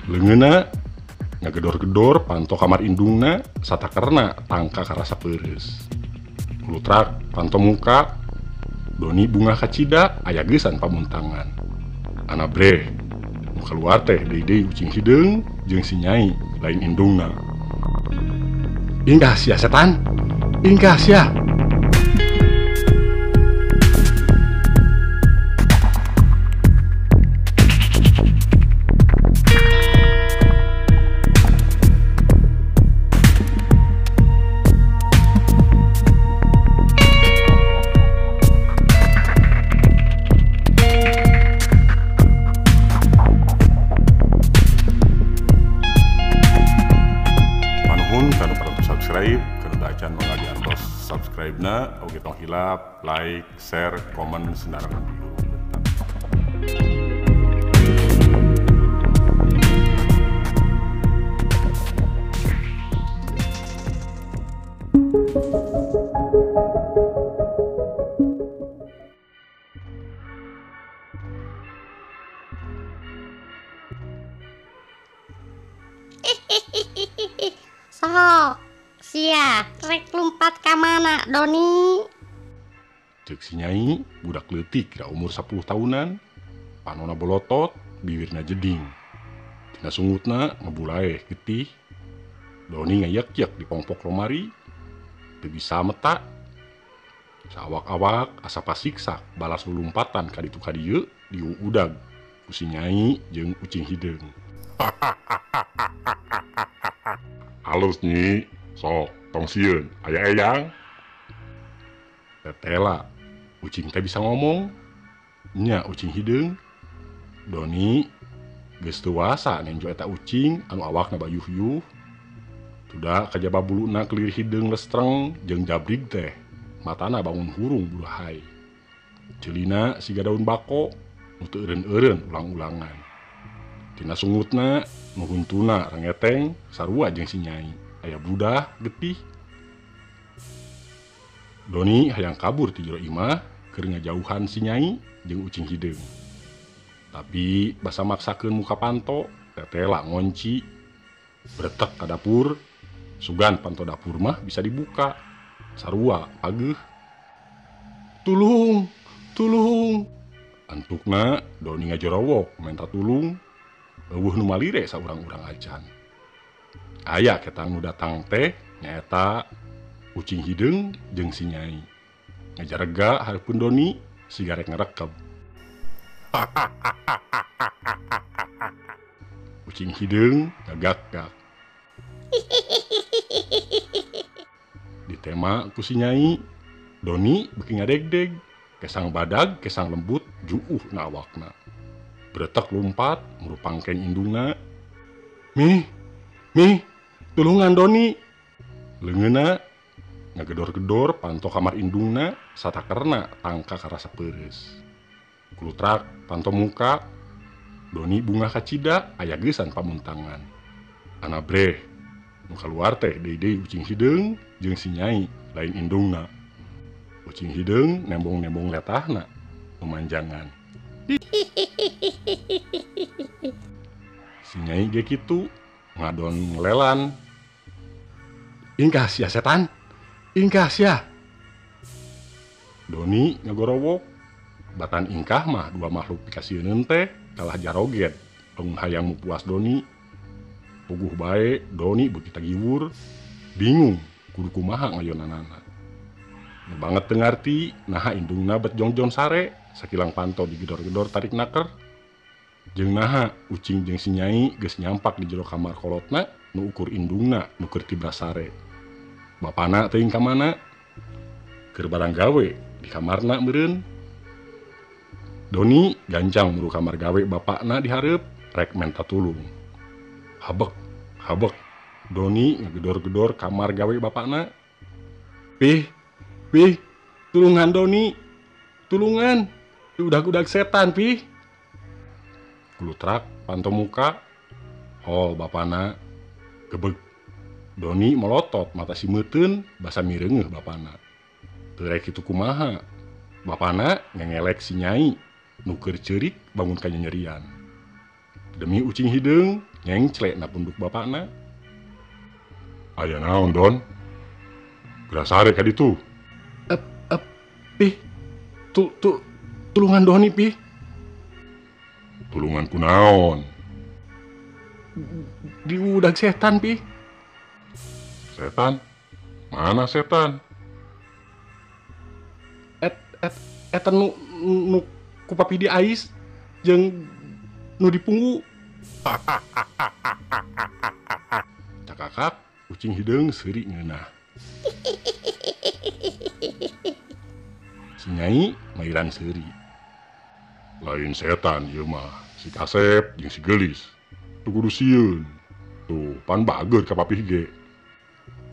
Leungeunna ngagedor-gedor panto kamar indungna satakerna tangka karasa peureus. Kulutrak panto muka Doni bungah kacida aya geusan pamuntangan. Anabreh nu kaluar teh deui-deui ucing hideung jeung si Nyai lain indungna. Ingkah sia setan, ingkah sia. Subscribe kana acan mangga diantos subscribe na oge tong hilap like share komen senarang biru. Sok sia rek lumpat ka mana Doni? Ceuk si Nyai budak leutik kira umur 10 tahunan, panona bolotot, bibirna jeding. Tina sungutna ngebulaeh getih. Doni ngayek-yek di pongpok lomari, teu bisa meta. Saawak-awak asa pasiksak balas lulumpatan ka ditu ka dieu diuudag ku si Nyai jeung ucing hideung. Halus Nyi, sok tong sieun aya eyang. Tetela ucing teh bisa ngomong nya ucing hideung. Doni geus teu wasa nenjo eta ucing anu awakna bayuh-yuh. Tuda kajaba buluna kelir hideung lestreng jeung jabrig teh matana bangun hurung bulahai. Ceulina siga daun bako nu teu eureun-eureun ulang-ulangan. Tina sungutna nu huntuna rengeteng sarua jeung si Nyai aya budah getih. Doni hayang kabur ti jero imah keur ngajauhan si Nyai jeung ucing hideung. Tapi basa maksakeun muka panto tetela ngonci bretek ka dapur. Sugan panto dapur mah bisa dibuka sarua pageuh. Tulung, tulung. Antukna Doni ngajorowok menta tulung. Eueuh nu malire saurang-urang acan. Aya ketang nu datang teh nyaeta ucing hideung jeung si Nyai. Ngajarega hareupeun Doni siga rek ngarekeb. Ucing hideung ngagak-gak. Ditema ku si Nyai, Doni beuki ngadegdeg, kesang badag, kesang lembut juuh na awakna. Bretek lumpat murupangkeng indungna. Mih, mih, tulungan Doni. Leungeunna ngagedor-gedor panto kamar indungna satakerna tangka karasa peureus. Kulutrak panto muka Doni bungah kacida aya geusan pamuntangan. Anabreh nu kaluar teh deui-deui ucing hideung jeung si Nyai lain indungna. Ucing hideung nembong-nembong letahna memanjangan. Si Nyai ge kitu ngadon ngelelan. Ingkah sia setan, ingkah sia. Doni ngagorowok. Batan ingkah mah dua makhluk pikasieun teh kalah jaroget tong hayang mupuas Doni. Puguh bae Doni beuki tagiwur, bingung kudu kumaha ngayonanana. Nu banget teu ngarti naha indungna bet jongjon sare sakilang panto digedor-gedor tarik naker. Jeung naha ucing jeung si Nyai geus nyampak di jero kamar kolotna nu ukur indungna nu keur tibra sare. Bapana teuing ka mana? Keur barang gawe di kamarna meureun. Doni gancang muru kamar gawe bapakna dihareup rek menta tulung. Habek, habek. Doni ngegedor-gedor kamar gawe bapakna. Pih, pih, tulungan Doni. Tulungan, udah-udah setan pih. Kulutrak panto muka. Hol bapana gebeg. Doni melotot mata si meuteun basa mireungeuh bapana. Teu rek kitu kumaha. Bapana ngengelek si Nyai nu keur ceurik bangun ka nyerian. Demi ucing hideung nyengcle na punduk bapakna. Aya naon Don? Geura sare ka ditu. Pih. Tulungan Doni pih. Tulungan kunaon? Diudag setan pih. Setan? Mana setan? Eta nu ku papi di ais jeung nu dipunggu. Cakakak ucing hideung seuri ngeunah. Si Nyai mairan seuri. Lain setan ieu mah, si Kasep jeung si Geulis. Tuh kudu sieun. Tuh pan bager ka papih ge.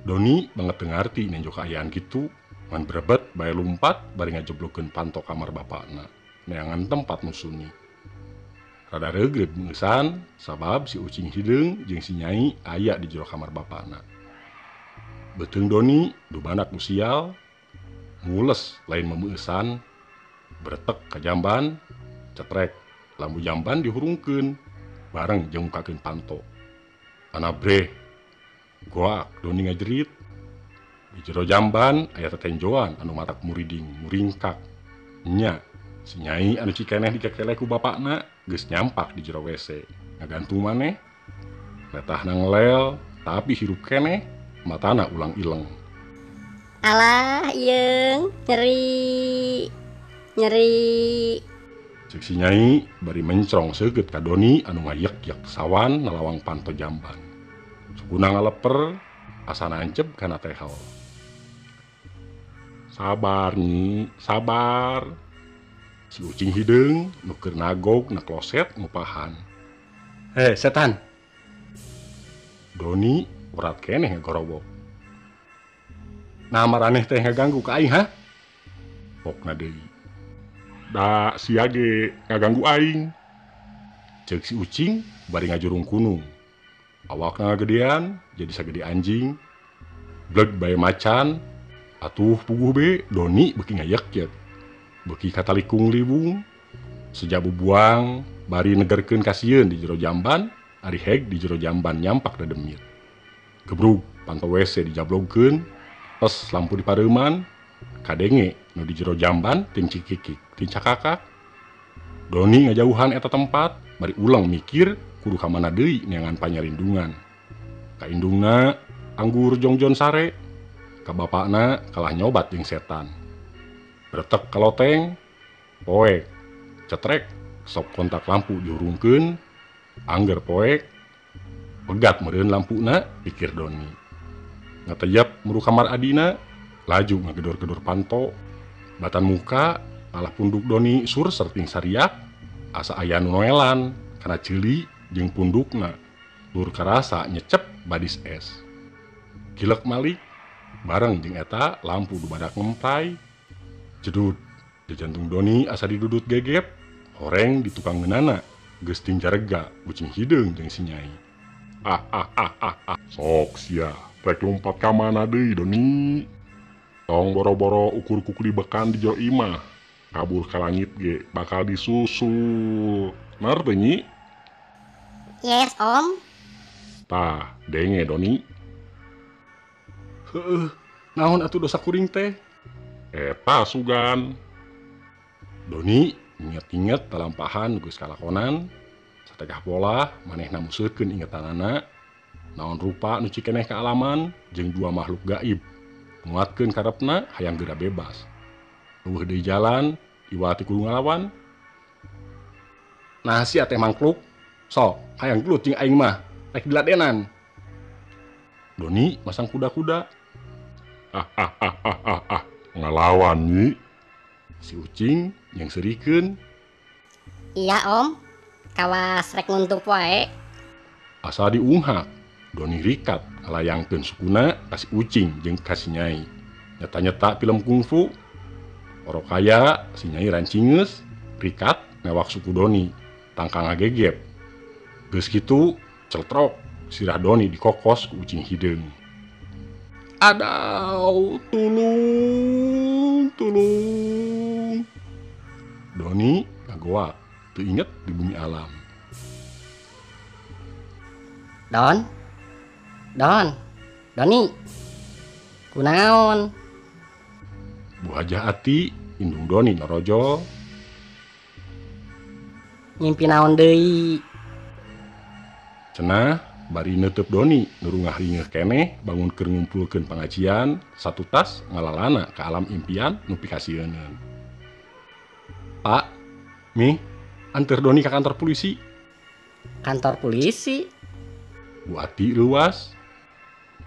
Doni banget teu ngarti nenjo kaayaan kitu. Ngan brebet bae lumpat bari ngajeblokeun panto kamar bapakna neangan tempat nu sunyi. Rada regreg meusan sabab si ucing hideung jeung si Nyai aya di jero kamar bapakna. Beuteung Doni dubanak nu sial, mules lain memeusan, bretek ka jamban, cetrek lampu jamban dihurungkeun bareng jeung mukakeun panto. Anabreh goak Doni ngajerit. Di jero jamban aya tetenjoan anu matak muriding muringkak. Nya, si Nyai anu cikeneh dikekeleh ku bapakna geus nyampak di jero WC. Ngagantung maneh. Letahna ngelel tapi hirup keneh, matana ulang ileng. Alah ieung, nyeri. Nyeri. Ceuk si Nyai bari mencrong seukeut ka Doni anu ngayek-yek sawan nalawang panto jamban. Sukuna ngaleper asa nancep kana tehel. Sabar Nyi, sabar. Si ucing hideung nu keur nagog na kloset ngupahan. Heh, setan. Doni urat keneh ngagorowok. Nah maraneh teh ngaganggu ka aing ha? Pokna deui. Da sia ge ngaganggu aing. Ceuk si ucing bari ngajurung kunung. Awakna ngagedean jadi sagede anjing. Bleg bae macan. Atuh puguh be Doni beuki ngayek-yek. Beuki katalikung liwung. Seja bubuang bari negerkeun kasieun di jero jamban, ari heg di jero jamban nyampak dademit. Gebrug panto WC dijablogkeun, tes lampu dipareuman, kadenge nu di jero jamban ting cikikik, ting cakakak. Doni ngajauhan eta tempat, bari ulang mikir kudu ka mana deui neangan panyarindungan. Ka indungna anggur jongjon sare, ka bapakna kalah nyobat jeung setan. Bretek ka loteng, poek, cetrek, sok kontak lampu dihurungkeun, angger poek, pegat meureun lampuna, pikir Doni. Ngatejap muru kamar adina, laju ngagedor-gedor panto, batan muka, alah punduk Doni sur serting sariak, asa aya nu noelan, kana ceuli jeung pundukna, lur karasa nyecep badis es. Kilek malik, bareng jeung eta lampu dubadak ngempray. Jedut, jantung Doni asa didudut gegep, horeng di tukang ngeunana, geus ting jarega, ucing hideung jeung si Nyai. Ah ah ah ah ah. Sok sia, rek lompat ka mana deui Doni? Tong boro-boro ukur kukuli bekan di jero imah, kabur ka langit ge bakal disusul. Nar teu Nyi? Yes, Om. Tah, denge Doni. Heueuh, naon atuh dosa kuring teh? Eta sugan. Doni inget-inget talampahan geus kalakonan, sategah pola manehna museutkeun ingetanana, naon rupa nu cikeneh kaalaman jeung dua makhluk gaib. Nguatkeun karepna hayang geura bebas. Eueuh deui jalan, iwati kudu ngalawan. Nah sia teh mangkluk, sok hayang gelut jeung aing mah, rek diladenan. Doni masang kuda-kuda. Ah ah ah ah ah ah, ngalawan Nyi. Si ucing yang serikeun. Iya Om, kawas rek nguntup wae. Asa diunghak, Doni rikat ngalayangkeun sukuna ka si ucing jeung ka si Nyai. Nyata-nyata film kungfu. Orok kaya si Nyai rancingeus, rikat mewak suku Doni, tangka ngagegep. Geus kitu celtrok sirah Doni dikokos ku ucing hideung. Adaw, tulung, tulung. Doni ngagoak, teu inget di bumi alam. Don. Don. Doni. Kunaon? Bu Hajah Ati indung Doni norojol. Ngimpi naon deui? Cenah bari neuteub Doni nu rungah-ringeuh keneh bangun keur ngumpulkeun pangajian satutas ngalalana ka alam impian nu pikasieuneun. Pak, Mi, anter Doni ka kantor polisi. Kantor polisi? Bu Ati leuwas.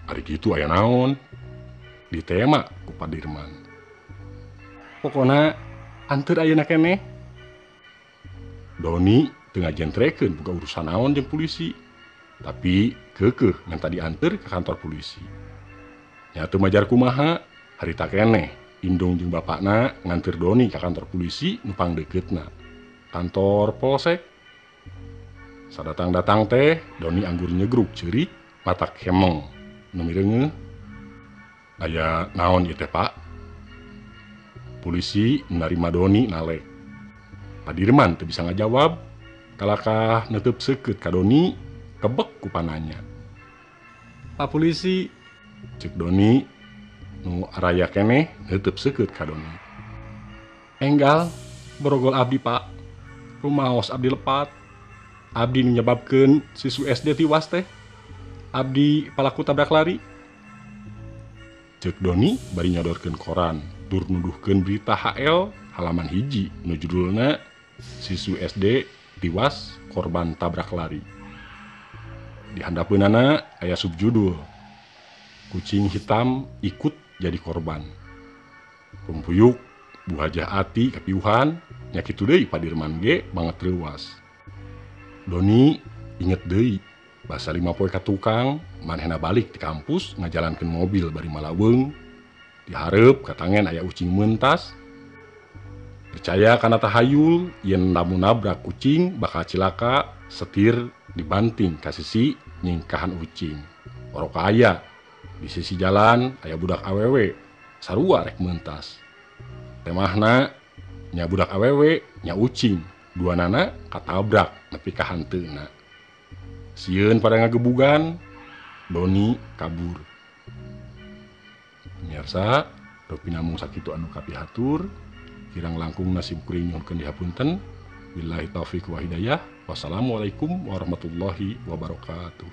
Ari kitu aya naon? Ditema ku Pak Dirman. Pokona anter ayeuna keneh. Doni teu ngajentrekeun boga urusan naon jeung polisi. Tapi keukeuh minta dianter ke kantor polisi. Nya teu majar kumaha, harita keneh indung jeung bapakna nganter Doni ka kantor polisi nu pangdekeutna. Kantor polsek. Sadatang-datang teh Doni anggur nyegruk ceurik, matak hemeng nu mireungeuh. Aya naon ieu teh, Pak? Polisi narima Doni nalek. Pak Dirman teu bisa ngajawab, kalakah neuteub seukeut ka Doni kebek ku pananya. Pak polisi, cek Doni nu araya keneh neuteub seukeut ka Doni. Enggal borogol abdi, Pak. Rumaos abdi lepat. Abdi nu nyebabkeun siswi SD tiwas teh. Abdi palaku tabrak lari. Cek Doni bari nyodorkeun koran tur nuduhkeun berita HL halaman 1 nu judulna siswi SD tiwas korban tabrak lari. Di handapeunana aya subjudul Kucing hitam ikut jadi korban. Rumpuyuk Bu Hajah Ati kapiuhan nya kitu deui Pak Dirman ge banget reuwas. Doni inget deui basa 5 poe ka tukang manehna balik di kampus ngajalankeun mobil bari malaweung. Dihareup katangen aya ucing mentas. Percaya kana tahayul yen lamun nabrak kucing bakal cilaka, setir dibanting ka sisi nyingkahan ucing. Oroka aya di sisi jalan aya budak awewe sarua rek mentas. Temahna nya budak awewe nya ucing duanana katabrak nepi ka hanteuna. Sieun pada ngagebugan, Doni kabur. Pemirsa, Ropi namung sakitu anu kapihatur, kirang langkung nasib kuring nyuhunkeun dihapunten. Billahi taufik wa hidayah. Wassalamualaikum warahmatullahi wabarakatuh.